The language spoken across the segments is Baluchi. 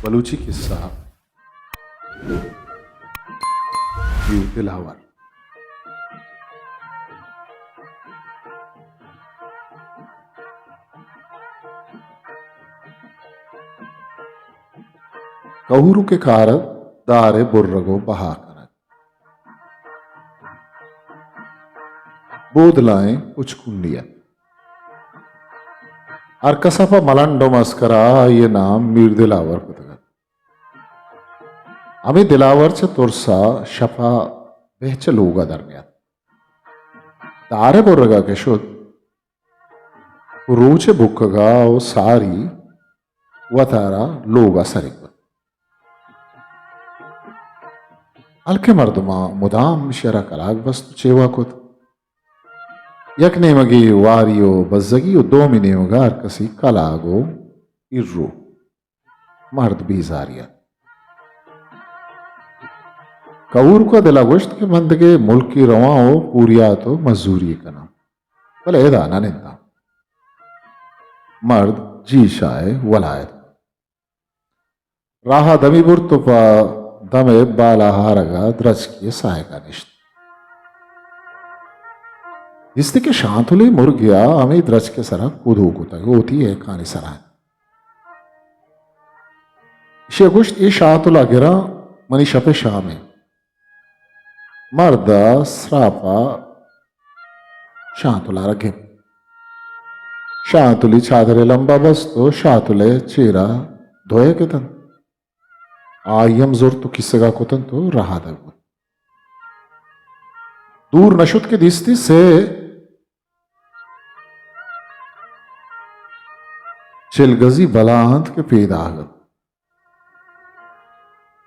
بلوچی قصہ، میر دلاور۔ کہورک ءِ کار اَت دار ءِ برگ ءُ بہا کنگ۔ بودلائیں پچکنڈی اَت۔ ہر کس ءَ پہ ملنڈ ءُ مسکرا آئی ءِ نام میر دلاور کتگ اَت۔ ہمے دلاور چہ ترس ءَ شپ ءَ بہ چہ لوگ ءَ در نیات۔ دار ءِ برگ ءَ کہ شت، روچ ءِ بکگ ءَ ءُ ساری وتارا لوگ ءَ سرک کت۔ ہلکیں مردماں مدام ایشی ءَ را کلاگ بست ءُ چیوا کت۔ یک نیمگے واری ءُ بزگی ءُ دومی نیمگ ءَ ہر کسی کلاگ ءُ ایرو۔ مرد بیزاری اَت۔ کہورک ءَ دل ءَ گوشت کہ من دگہ ملکے رواں ءُ پوریات ءُ مزوری کناں، بلے ادا نہ ننداں۔ مرد جیشا ءِ ولایت راہ ءَ دمی برت ءُ پہ دم ءِ بالا ہارگ ءَ درچکے ءِ ساہگ ءَ نشت۔ دیستی کہ شانتلے مرگے ءَ ہمے درچک ءِ سرا کدو کتگ ءُ وتی ہیکانی سرا اِنت۔ ایشی ءَ گوشت، اے شانتل ءَ گراں، منی شپ ءِ شام اِنت۔ مرد ءَ سراپ ءَ شانتل ءَ را گپت۔ شانتلی چادر ءِ لمب ءَ بست ءُ شانتل ءِ چیر ءَ دوئیگ اتنت۔ آئی ہم زرت ءُ کیسگ ءَ کتنت ءُ رہادگ بوت۔ دور نہ شت کہ دیستی سے چلگزی بلاہ اَنت کہ پیداگ اَنت۔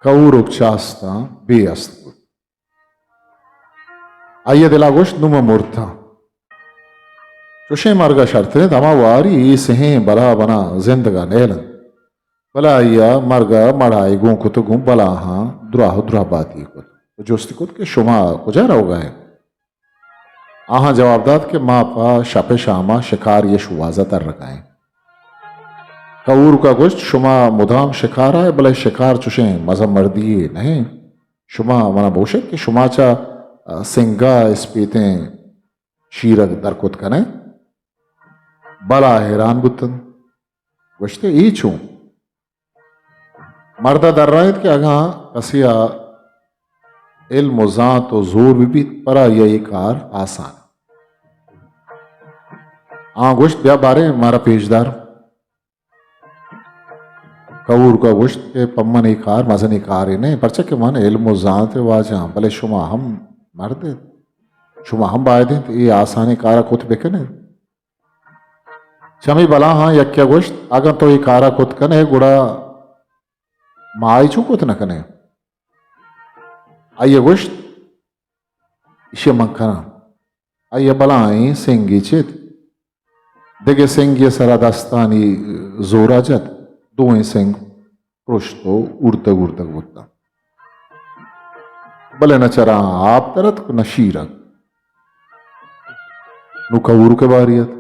کہورک چاستاں بے است بوت۔ آئی ءَ دل ءَ گوشت، نوں من مرتاں۔ چوشیں مرگ ءَ شرتر اِنت، ہما واری اے سہیں بلاہ بنا زندگ ءَ نئیل اَنت۔ بلے آئی ءَ مرگ ءِ مڑائی گون کت ءُ گوں بلاہاں دراہ ءُ دراہ باتی کت ءُ جستی کت کہ شما کجا روگ ءَ ئے؟ آہاں جواب دات کہ ما پہ شپ ءِ شام ءَ شکاری ءِ شوہاز ءَ ترگ ءَ ایں۔ کہورک ءَ گوشت، شما مدام شکار ءَ ئے، بلے شکار چوشیں مزن مردی یے نہ اِنت۔ شما من ءَ بگوش ئے کہ شما چہ سنگ ءَ اسپیتیں شیرگ در کت کن ئے؟ بلاہ حیران بوتنت۔ گوشت ئے، اے چون؟ مرد ءَ درائینت کہ اگاں کسے ءَ علم ءُ زانت ءُ زور بہ بیت، پر آئی ءَ اے کار آسان اِنت۔ آں گوشت، بیا باریں مارا پیش دار۔ کہورک ءَ گوشت کہ پہ من اے کار مزنیں کارے نہ اِنت، پرچا کہ من علم ءُ زانت ءِ واجہ آں، بلے شما ہم مرد ات، شما ہم باید اِنت اے آسانیں کار ءَ کت بہ کن ات۔ چہ ہمے بلاہاں یکے ءَ گوشت، اگاں تو اے کار ءَ کت کن ئے، گڑا ما اے چوں کت نہ کن ایں؟ آئی ءَ گوشت، ایشی ءَ من کناں۔ آئی ءَ بلاہیں سنگے چت، دگہ سنگے ءِ سرا دستانی زور ءَ جت، دوئیں سنگ پرشت ءُ اڑتگ اڑتگ بوتاں۔ بلے نہ چراں آپ در اتک، نہ شیرگ۔ نوں کہورک ءِ باری ات۔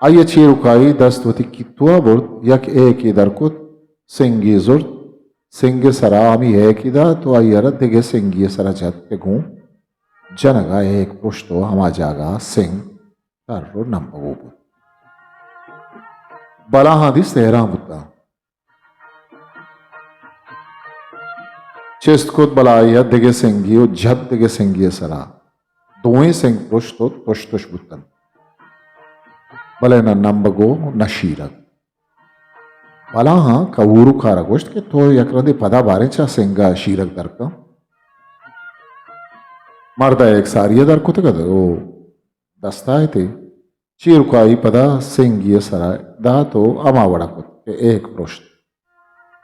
آئی ءَ چیرکائی دست وتی کیتو ءَ برت، یک ہیکے در کت، سنگے زرت، سنگ ءِ سرا ہمے ہیکے دات ءُ آئی ءَ را دگہ سنگے ءِ سرا جت کہ گوں جنگ ءَ ہیک پرشت ءُ ہما جاگہ ءَ سنگ تر ءُ نمبگو بوت۔ بلاہاں دیست، حیران بوتاں۔ چست کت بلاہے ءَ دگہ سنگے ءُ جھد دگہ سنگے ءِ سرا۔ دوئیں سنگ پرشت ءُ تش تش بوتنت، بلے نہ نمبگ ءُ نہ شیرگ۔ بلاہاں کہورک ءَ را گوشت کہ تو یک رندے پدا باریں چہ سنگ ءَ شیرگ در کن۔ مرد ءَ یک ساری ءَ در کتگ ات ءُ دست ءَ ات ئے۔ چیرکائی پدا سنگے ءِ سرا دات ءُ ہما وڑا کت کہ ایک پرشت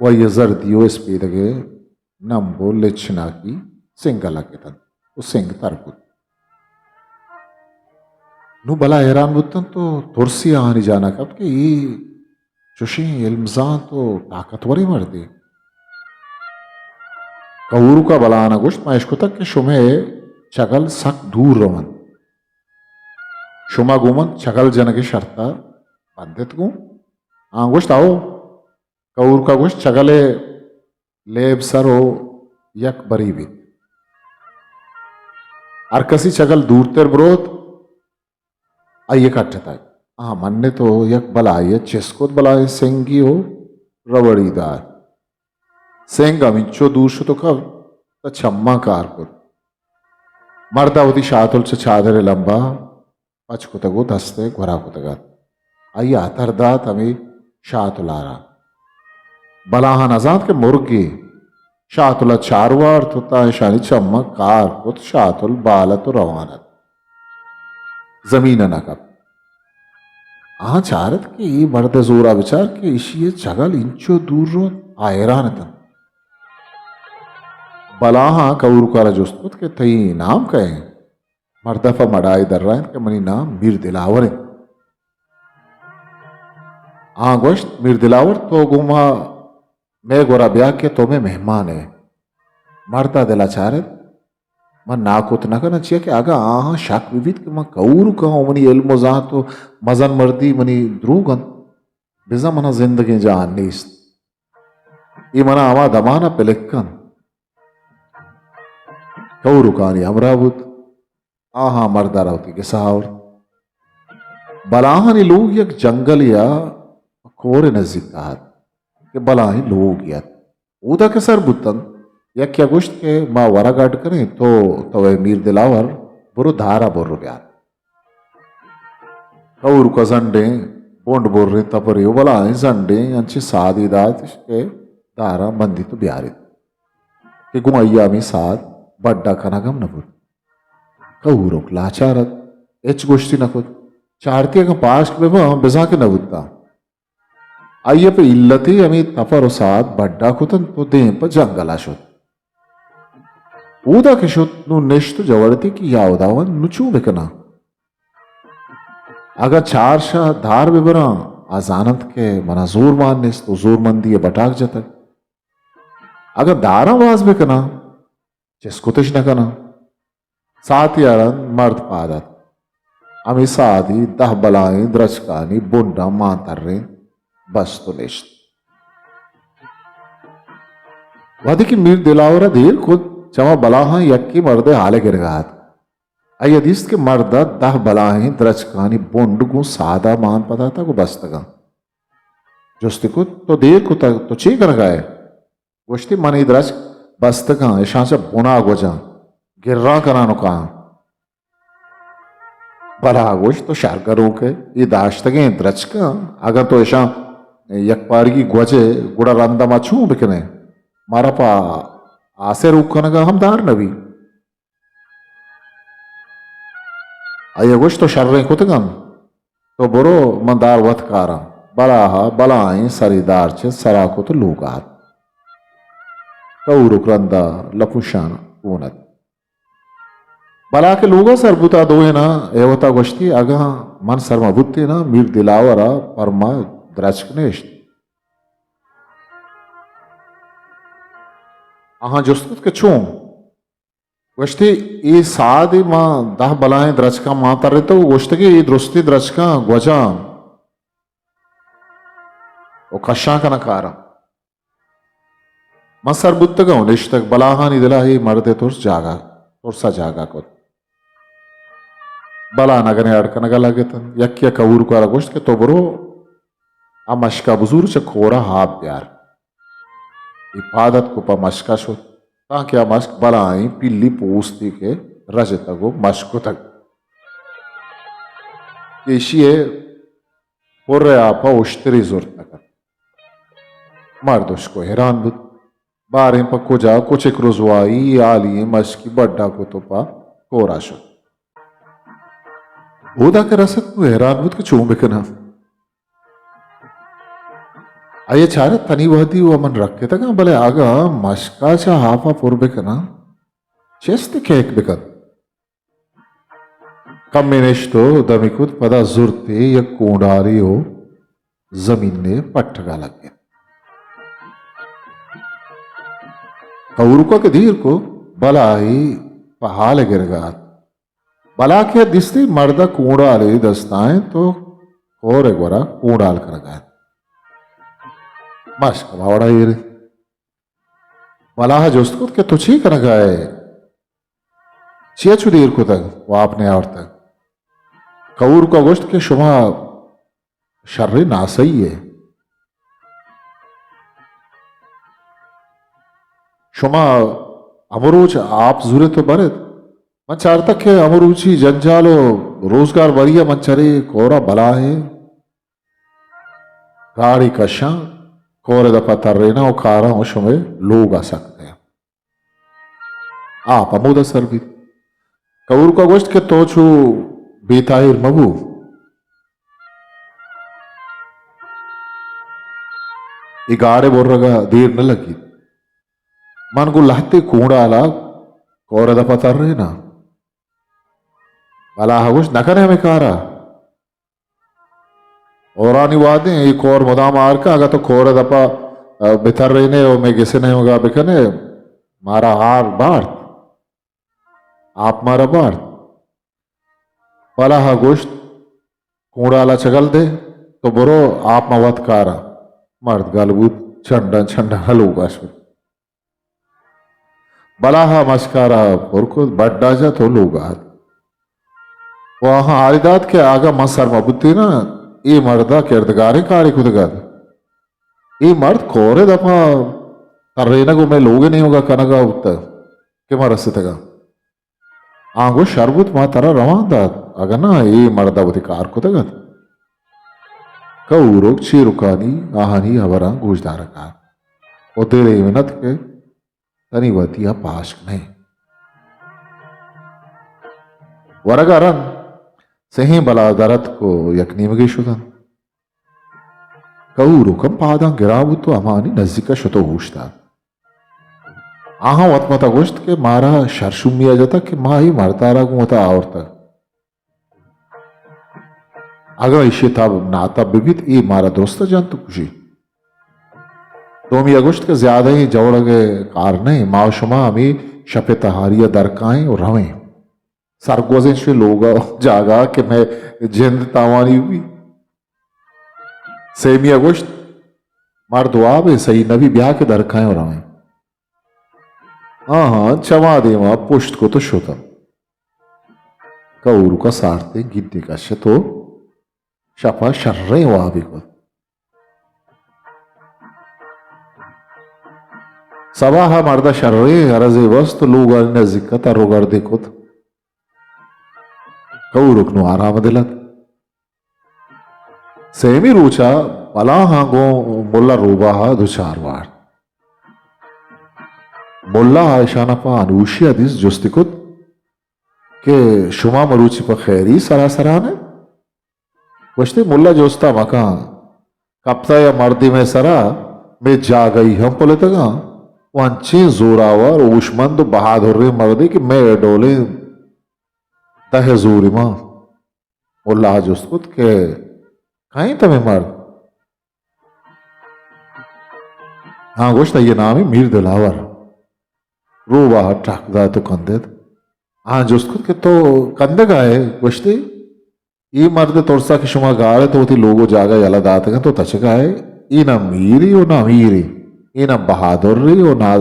ءُ آئی ءَ زردی ءُ اسپیدگ ءِ نمب ءُ لچناکی سنگ ءَ لگتنت ءُ سنگ تر بوت۔ نوں بلاہ حیران بوتنت ءُ ترسے آہانی جان ءَ کپت کہ اے چوشیں علم زانت ءُ طاقتوریں مردے۔ کہورک ءَ بلاہاں گوشت، من اشکتگ کہ شمئے چگل سک دور رونت۔ شما گوں من چگل جنگ ءِ شرط ءَ بندت گوں؟ آں گوشت، ہئو، کہورکا گوشت، چگلے لیب سر و یک بری بیت۔ ہر کسی چگل دورتر بروت، آئی ء کٹتگ۔ آ منت و یک بلاہی ء چست کت، بلاہیں سنگی و روڑی دار۔ سنگ ہمینچو دور شت و کپت، تا چماں کار کت۔ مرد ء وتی شاتل چہ چادر ء لمبا پچ کتگ و دست ء گورا کتگ ات۔ آئی ء ہتر دات ہمے شاتل ء را۔ بلاہاں نزانت کہ مرگے۔ شاتل ء چار وارت و تا اشانی چماں کار کت، شاتل بال ات و روان ات۔ زمین ء نہ کپت۔ آہاں چارت کہ اے مرد ء زورا بچار کہ اشی ء چگل انچو دور روت، آ حیران اتنت۔ بلاہاں کہورکا را جست کت کہ تئی نام کئے انت؟ مرد ء پہ مڑائی درائینت کہ منی نام میر دلاور انت۔ آ گوشت، میر دلاور، تو گوں ما مئے گورا بیا کہ تو مئے مہمان ئے۔ مرد ء دل ء چارت، من ناکوت نہ کناں، چیا کہ اگاں آہاں شک بہ بیت کہ من کہورکاں و منی علم و زانت و مزن مردی منی دروگ انت، بزاں منا زندگیں جہان نیست۔ اے منا ہما دمان ء پلک کنت۔ کہورکانی ہمراہ بوت۔ آہاں مرد ء را وتی گس ء آورت۔ بلاہانی لوگ یک جنگلے ء کور ء نزیک ء ات کہ بلاہیں لوگے ات۔ اودا کہ سر بوتنت، یکے ء گوشت کہ ما ورگ اڈ کنیں، تو، تو اے میر دلاور، برو دار ء بر بیار۔ کہورک ء زنڈیں بنڈ بریں تپرے و بلاہیں زنڈیں انچیں سادے داتش کہ دار ء بندیت و بیاریت کہ گوں ایامی ساد بڈا کنگ ہم نہ بوت۔ کہورک لاچار ات، ہچ گوشتی نہ کت۔ چارتی اگاں پاشک بہ باں، بزاں کہ نہ بوتاں۔ آئی ء پہ علتے ہمے تپر و ساد بڈا کتنت و دیم پہ جنگل ء شت۔ اودا کہ شت، نوں نشت و جوڑتی کہ یا ہداوند، نوں چوں بکناں؟ اگاں چار شہ دار ببراں، آ زاننت کہ منا زور مان نیست و زورمندی ء بٹاک جتگ۔ اگاں داراں باز بکناں، چست کتش نہ کناں۔ ساعتے ء رند مرد پاد ات۔ ہمے ساعتی دہ بلاہیں درچکانی بنڈاں مان ترینت، بست و نشت۔ وہدے کہ میر دلاور ء دیر کت، چما بلاہاں یکے مرد ء ہال ء گرگ ء ات۔ آئی ء دیست کہ مرد ء دہ بلاہیں درچکانی بنڈ گوں ساد ء مان پداتگ و بستگاں۔ جستی کت، تو دیر کتگ، تو چے کنگ ء ئے؟ گوشتی، من اے درچک بستگاں، اشاں چہ بنا گوجاں، گراں کنان و کاں۔ بلا گوشت، تو شر گنوک ئے، اے داشتگیں درچکاں، اگاں تو اشاں یک پارگی گوج ئے، گڑا رند ء ما چون بکنیں؟ مارا پہ آس ء روک کنگ ء ہم دار نہ بی۔ آئی ء گوشت، تو شریں کتگ انت، تو برو، من دار وت کاراں۔ بلاہ ء بلاہیں سری دار چہ سرا کت و لوگ ء ات۔ کہورک رند ء لپوشان گون ات۔ بلا کہ لوگ ء سر بوت، آ دوئیناں اے وتا گوشتی، اگاں من سر مہ بوتیناں، میر دلاور ء پر ما درچک نیشت۔ آہاں جست کت کہ چون؟ گوشتی، اے سادے ما دہ بلاہیں درچکاں مان ترتگ و گوشتگی اے درستیں درچکاں گوجاں و کشاں کناں کاراں۔ من سر بوتگاں و نشتگ، بلاہانی دلا اے مردے ترس جاگہ، ترسا جاگہ کت۔ بلا نگنے اڑ کنگا لگتن۔ یکے ء کہورکارا گوشت کہ تو برو آ مشکا بزور، چہ کورا آپ بیار۔ اے پاد اتک و پہ مشکا شت، تانکہ آ مشک بلاہیں پیلی پوستے کہ رجتگ و مشک کتگ، کہ ایشی ء پر ء آپا اشترے زرت نہ کنت۔ مرد اشک و حیران بوت۔ باریں پہ کجا کچک رزوائی، آلی مشکی بڈا کت و پہ کورا شت۔ اودا کہ رست، نوں حیران بوت کہ چون بکناں۔ آئی ء چارت، تنی وہدی و من رکتگاں، بلے اگاں مشکا چہ آپا پر بکناں، چست کیک بکنت۔ کمے نشت و دمی کت، پدا زرتے یک کونڈالے و زمینے پٹگا لگت۔ کہورکا کہ دیر کو، بلاہی پہ حال گرگا ات۔ بلا کہ دیستی مرد ء کونڈالے دستا انت و کور ء گورا کونڈال کنگا انت۔ مشک ہما وڑا ایر انت۔ بلاہ ءَ جست کت کہ تو چے کنگ ءَ ئے؟ چیا چو دیر کتگ و آپ نیاورتگ؟ کہورک ءَ گوشت کہ شما شریں ناسہی ئے۔ شما ہمروچ آپ زورت و برت۔ من چارتگ کہ ہمروچی جنجال و روزگار بری ءَ من چرے کور ءَ بلاہیں گاڑی کشاں، کور ءِ دپ ءَ تریناں و کاراں و شمئے لوگ ءَ سک دیاں۔ آپ ہمودا سر بیت۔ کہورک ءَ گوشت کہ تو چو بے تاہیر مبو۔ اے گاڑ ءِ برگ ءَ دیر نہ لگیت۔ من گوں لہتے کونڈال ءَ کور ءِ دپ ءَ تریناں۔ بلاہ ءَ گوشت، نہ کن ئے ہمے کار ءَ؟ ہورانی وہدیں اے کور مدام آر کن، اگاں تو کور ءِ دپ ءَ بترین ئے و مئے گس ءِ نیمگ ءَ بکن ئے، مارا ہار بارت، آپ مارا بارت۔ بلاہ ءَ گوشت، کونڈال ءَ چگل دے، تو برو، آپ من وت کاراں۔ مرد گل بوت، چنڈاں چنڈاں لوگ ءَ شت۔ بلاہ ءَ مشک ءَ را پر کت، بڈ ءَ جت و لوگ ءَ ات۔ و آہاں حالی دات کہ اگاں من سر مہ بوتیناں، اے مرد ءَ کردگاریں کارے کتگ ات۔ اے مرد کور ءِ دپ ءَ ترینگ و مئے لوگ ءِ نیمگ ءَ کنگ ءَ بوتگ کہ ما رستگاں۔ آں گوشت، شر بوت ما ترا روان دات، اگاں ناں اے مرد ءَ وتی کار کتگ ات۔ کہورک چیرکانی آہانی ہبراں گوشدارگ ءَ ات و دل ایمن ات کہ تنی وتی ءَ پاشک نہ انت۔ ورگ ءَ رند سہیں بلاہ در اتک و یک نیمگے شت انت۔ کہورک ہم پاداں گران بوت و ہمانی نزیک ءَ شت و اوشتات۔ آہاں وت مت ءَ گوشت کہ مارا شر شومی ءَ جتگ کہ ما اے مرد ءَ را گوں وت ءَ آورتگ۔ اگاں ایشی ءِ تب ناتب بہ بیت، اے مارا درست ءَ جنت و کشیت۔ دومی ءَ گوشت کہ زیادہیں جوڑگ ءِ کار نہ انت، ما و شما ہمے شپ ءِ تہاری ءَ در کائیں و رویں۔ سرگوزیں شویں لوگ ءُ جاگہ کہ مئے جند تاوانی بہ بیت۔ سیمی ءَ گوشت، مرد واب ءَ سہی نہ بی، بیا کہ در کائیں ءُ رویں۔ آہاں چما دیما پشت کت ءُ شت انت۔ کہورک ءَ سارتیں گیندے کشت ءُ شپ ءَ شریں وابے کت۔ سباہ ءَ مرد ءَ شریں ہرزے بست ءُ لوگانی نزیک ءَ تر ءُ گردے کت۔ کہورک نوں آرام دل ات۔ سیمی روچ ءَ بلاہاں گوں ملا روباہ ءَ دچار وارت۔ ملا ءَ اشان ءَ پہ انوشی ءَ دیست، جستی کت کہ شما مروچی پہ خیری سرا سران ات؟ گوشتی، ملا جستا مکن، کپتہ یا مردے مئے سرا، مئے جاگہی ہم پلتگاں ءُ انچیں زوراور، ہوشمند ءُ بہادریں مردے کہ مئے ڈولیں دہ زوری ما۔ ملا ءَ جست کت کہ کئے انت ہمے مرد؟ آں گوشت، آئی ءِ نام میر دلاور۔ روباہ ءَ ٹک دات ءُ کندت۔ آں جست کت کہ تو کندگ ءَ ئے؟ گوشتی، اے مرد ءِ ترس ءَ کہ شما گار ات ءُ وتی لوگ ءُ جاگہ یلہ داتگ انت، تو تچگ ءَ ئے؟ اے نہ میرے ءُ نہ امیرے، اے نہ بہادرے ءُ نہ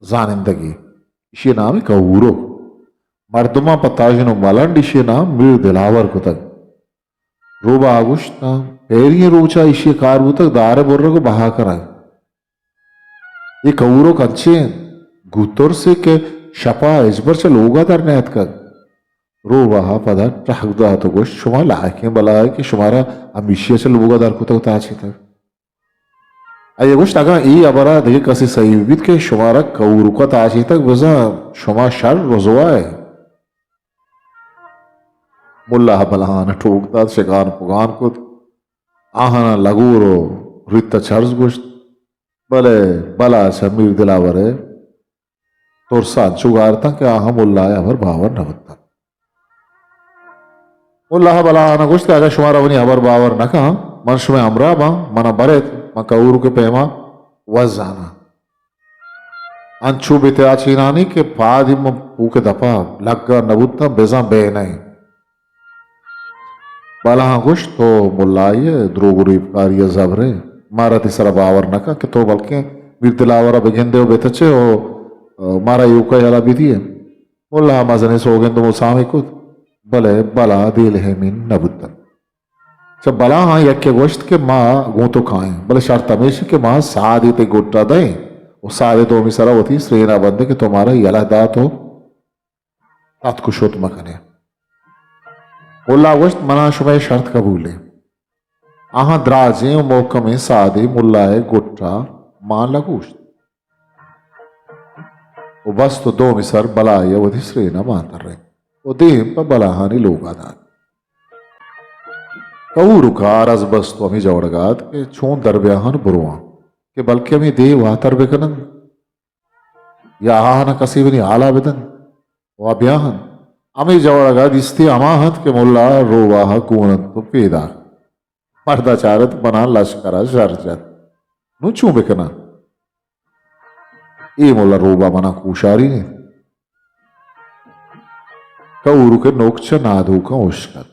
زانندگے۔ ایشی ءِ نام کہورک۔ مردماں پہ تژن ءُ ملنڈ ایشی ءِ نام میر دلاور کتگ۔ روباہ ءَ گوشت، پیری ئیں روچ ءَ ایشی ءِ کار بوتگ دار ءِ برگ ءُ بہا کنگ۔ اے کہورک انچیں گوترسے کہ شپ ءَ ہچبر چہ لوگ ءَ در نیاتکگ۔ روباہ ءَ پدا ٹہک دات ءُ گوشت، شما لائقیں بلاہے کہ شمارا ہمیشی ءَ چہ لوگ ءَ در کتگ ءُ تاچینتگ۔ آئی ءَ گوشت، اگاں اے ہبر ءَ دگہ کسے سہی بہ بیت کہ شمارا کہورک ءَ تاچینتگ، بزاں شما شر رسوا ئے۔ ملا ءَ بلاہان ءَ ٹوک دات، شگان پگان کت، آہان ءَ لگور ءُ ریت ءَ چرز گوشت، بلے بلاہ چہ میر دلاور ءِ ترس ءَ انچو گار اتاں کہ آہاں ملا ءِ ہبر باور نہ بوتاں۔ ملا ءَ بلاہان ءَ گوشت کہ اگاں شمارا منی ہبر باور نہ کن، من شمئے ہمراہ باں، من ءَ بر ات، من کہورک ءِ پیما وت زاناں۔ انچو بہ تاچینانی کہ پادی من پوک ءِ دپ ءَ لگا نہ بوتاں، بزاں بینئے۔ بلاہاں گوشت، تو ملائے ئے، دروگ ءُ ریبکاری ءَ زبر ئے، مارا تئی سرا باور نہ کنت کہ تو بلکیں میر دلاور ءَ بگندے ءُ بتچے ءُ، ءُ مارا ایوکا یلہ بدیئے۔ ملا ءَ مزنیں سوگند ءُ مسامے کت، بلے بلا دلہمین نہ بوتنت۔ چہ بلاہاں یکے گوشت کہ ما گوں تو کائیں، بلے شرط ہمیش کہ ما سادے تئی گٹ ءَ دئیں ءُ سادے دومی سرا وتی سرین ءَ بندیں کہ تو مارا یلہ دات ءُ تتک ءُ شت مہ کن ئے۔ ملا گوشت، منا شمئے شرط قبول انت۔ آہاں دراجیں ءُ مھکمیں سادے ملا ءِ گٹ ءَ مان لگوشت ءُ بست ءُ دومی سر بلائی ءَ وتی سرین ءَ مان ترینت ءُ دیم پہ بلاہانی لوگ ءَ دات۔ کہورک ءَ عرض بست ءُ ہمے جوڑگ ءَ ات کہ چون در بیاہاں برواں کہ بلکیں ہمے دیہ واتر بکننت۔ یا آہاں کسے منی حالا بدنت ءُ آ بیاہنت۔ ہمے جوڑگ ءَ دیستی ہما انت کہ ملا روباہ ءَ گون انت ءُ پیداک۔ مرد ءَ چارت، منا لشکر ءَ شر جت۔ نوں چون بکناں؟ اے ملا روباہ منا کوشارینیت۔ کہورک ءِ نوک چہ نادوکاں اشکت۔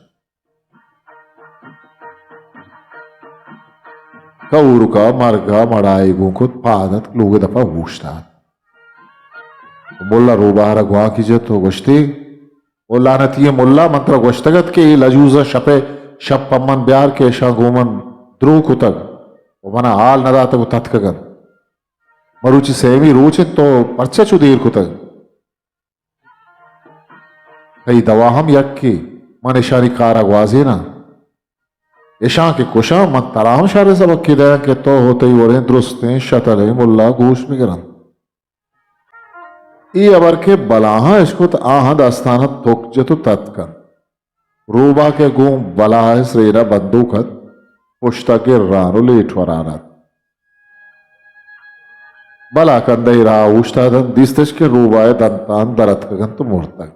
کہورک ءَ مرگ ءَ مڑائی گون کت، پاد اتک، لوگ ءِ دپ ءَ اوشتات۔ ملا روباہ ءَ را گوانکی جت ءُ گوشتی، او لعنتی ئیں ملا، من ترا گوشتگ ات کہ اے لجوزاں شپ ءَ شپ پہ من بیار کہ اشاں گوں من دروہ کتگ ءُ منا حال نہ داتگ ءُ تتکگ انت۔ مروچی سیمی روچ انت، تو پرچا چو دیر کتگ؟ تئی دوا ہم یکے، من اشانی کار ءَ گوازیناں۔ اشاں کہ کشاں، من ترا ہم شریں سبکے دیاں کہ تو ءُ تئی وڑیں درستیں شتلیں ملا گوش بگر انت۔ اے ہبر کہ بلاہاں اشکت، آہاں دستان ءَ تک جت ءُ تتک انت۔ روباہ کہ گوں بلاہ ءِ سرین ءَ بندوک ات، پشت ءَ گران ءُ لیٹ وران ات۔ بلاہ کندہ ءِ راہ ءَ اوشتات انت، دیستش کہ روباہ ءِ دنتان در اتکگ انت ءُ مرتگ۔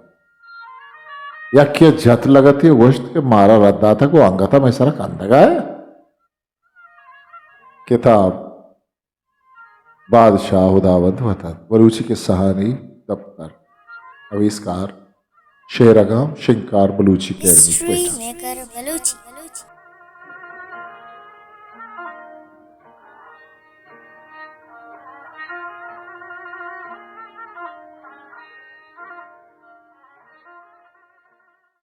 یکے ءَ جت لگتی ءُ گوشت کہ مارا رد داتگ ءُ انگت ءَ مئے سرا کندگ ءَ ئے۔ کتاب بادشاہ ہداوند وطن، بلوچی قصہانی دپتر، نویسکار Shergam Shangkar, Balochi academy, Quetta. History maker Balochi.